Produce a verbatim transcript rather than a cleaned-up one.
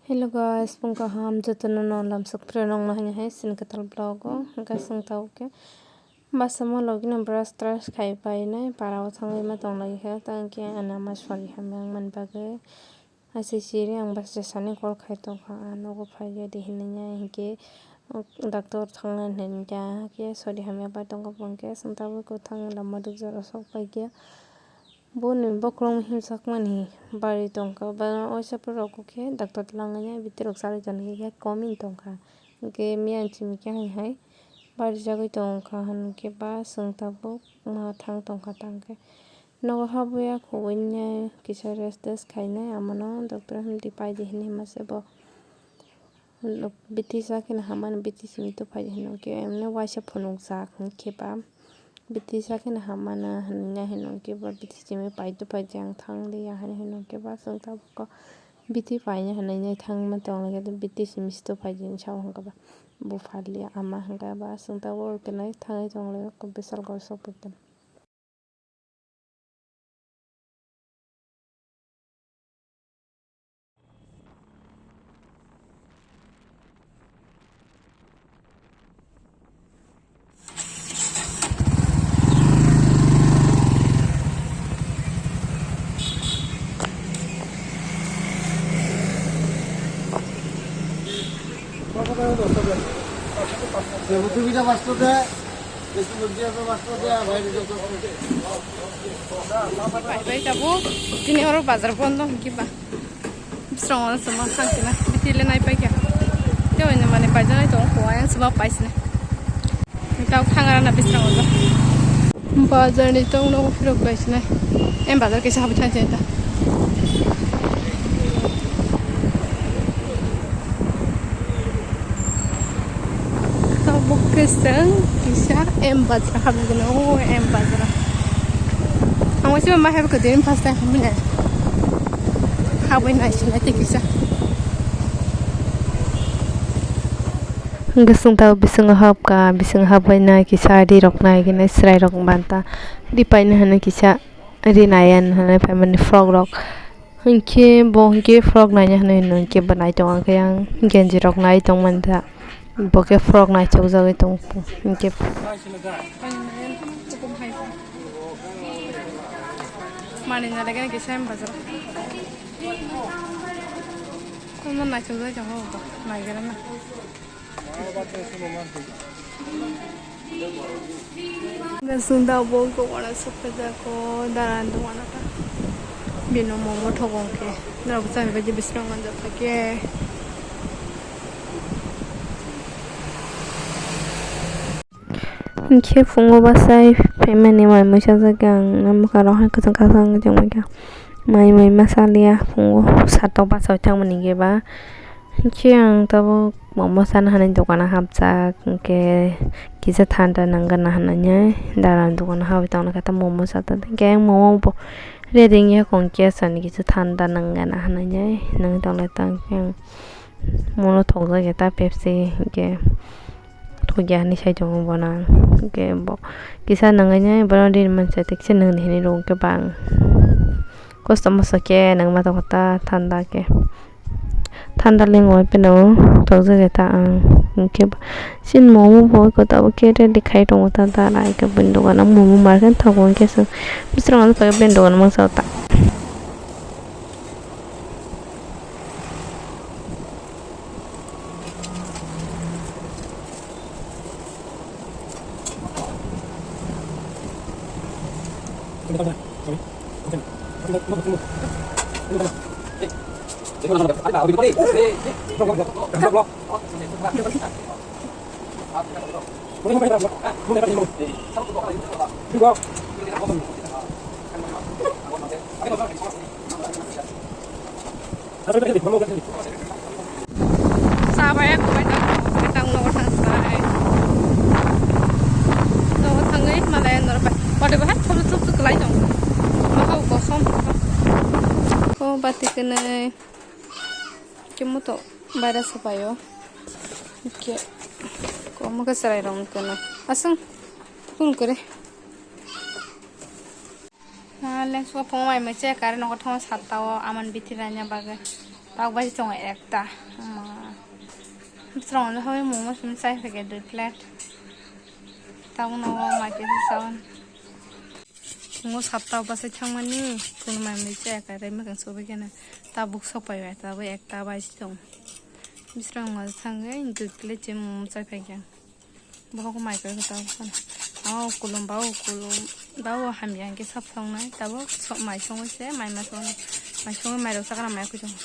Hello guys, phung kaham jotono no lamsok phre nongno hanya hai sini kwtal vlog o hwnkhe swng tau khe basa mo logi no brush trush khai painai para o thangwi ma tong lagi kha tang khe ana ma sori hamya wng mani bagwi. Aisi siri ang basa sani call khai tong kha, ah, nogo phai ya di hinwi ya, hinkhe, oh, doctor thangna hinwi ya, khe sori hamya pai tong kha, bo hinkhe swng tabuk kwthang lama dukjak rok sok pai khe. Boni bokhorok himsakmani bari tong kha, ba waisa borok khe doctor twlangwi ya, bitirok charwi tongkha, khe kom wng tong kha, hinkhe miyang chini khe hai hai bari jagwi tong kha, hinkhe ba swng tabuk ma thang tong kha, tang khe. Nogo habwi ya khogwi nai kisa rest test khainai, amano doctor himdi paidi hinwi hima se bo. Bithi sa kheno hamani bithi simi tubuphaidi hinwi khe emne waisa phunukjak hinkhe ba bithi sa kheno hamana hinwi ya hinwi khe ba bithi simi pai tubuphaidi ang thang liya hinwi hinwi khe ba chwng tabuk bithi paina hinwi nai thangma tong lai khe bithi simi se tubuphaidi hinwi sao hinkhe ba bupha liya ama hinkhe ba chwng tabuk khe nai thangwi tong lai khe bisal gor sokphaikhe. Twitter pasto de. Pai pai tabuk, tini oro bazar bondo hwnkhe ba. Bisrang ono chwma thang khe na, bithi le nai pai kha. Tei oino mani pai jani tongo, kowai ang chwma pai sini. Tau thang rana bisrang ono. Bazar ni tong nogo phirok bai sini. Em bazar kaisa habwi thang sini ta. Tabuk khe chwng kisa M Bazar habwi gwnang, o M Bazar. Ang waisa ma hai kwtwi first time habwi nai. Habwi nai sinai tei kisa. Hwnkhe chwng tabuk bisingo habkha, bisingo habwi nai kisa ri rok nai khe nai chwrai rok banta ri paina hwnwi kisa ri nai ya hwnwi phaimani frog rok. Hinkhe bo hinkhe frog naina hwnwi hino hinkhe bo nai tongo khe ang genji rok nai tongmani da. Bo khe frog naichukjagwi tong hinkhe. Manwi nai khe kisa M Bazar. Kono naichukjagwi tongo bo naigra na. Gasung da bo dogan aswk khe jako daran dogan ata. Bino momo thogo khe. Norok chani bagwi bising manjak kha khe. Hinkhe phungo bwsai phaimani mai muichajak ang, mwkhang rok hai kwchwng kwchwng wngwi tongmani khe. Mai mui ma chaliya phungo satok bachai thangmani khe ba. Hinkhe ang tabuk momo sana hinwi dogano hapjak, hinkhe kisa thanda nangana hinwi dara dogano habwi tongkha ta momo sata. Hinkhe ang momo bo ready wngya kong khe sani kisa thanda nangana hinwi nangwi tongkha ta. Hinkhe ang mono thokjak ya ta Pepsi, hinkhe thokya hinwi sai tongo bono ang. Hinkhe bo kisa nangwi bono rini mansa tei kisa nangni hinwi rw hinkhe bang kosto mosto khe nangma tongkha ta thanda khe. Thanda lengwi phano tokjak ya ta ang. Hinkhe ba chini momo bo tabuk khe ready khai tongo ta dara hinkhe bini dogano momo market thango hinkhe chwng bising rok no paikha bini dogano mangsa ta. Sa bai, ako bai, tang, tang, nogo tang sai. Nogo tangwi malai norok bai. Pode bahai thobo chuk chuk kwlai tong. Mokha bo kosom. Ko bati kwnwi. Khe moto baira sapaio. Khe ko mokha chwrai rok kwnwi. Aswng kun kore. Ah, lens o phone mai mui che kare nogo thongo satta o aman bithi raina bagwi. Tabuk bai tongo ekta. Ma. Bwswrang no hoi momo simi chai phaikha dui plate. Tabuk no o mai khe chawan. Ngo sapta o bwsai thangmani, kuno mai mui chaya kha, rai mwkhang sobai khe na. Tabuk sok pai bai, tabuk ekta bai si tong. Bwswrang no thangwi dui plate se momo chai phaikha. Bohok mai khe tabuk san. Amo kulum ba o kulum ba o hamya hwnkhe sap songnai, tabuk sok mai songwi se mai ma songwi. Mai songwi mai rok sakra mai khuitung.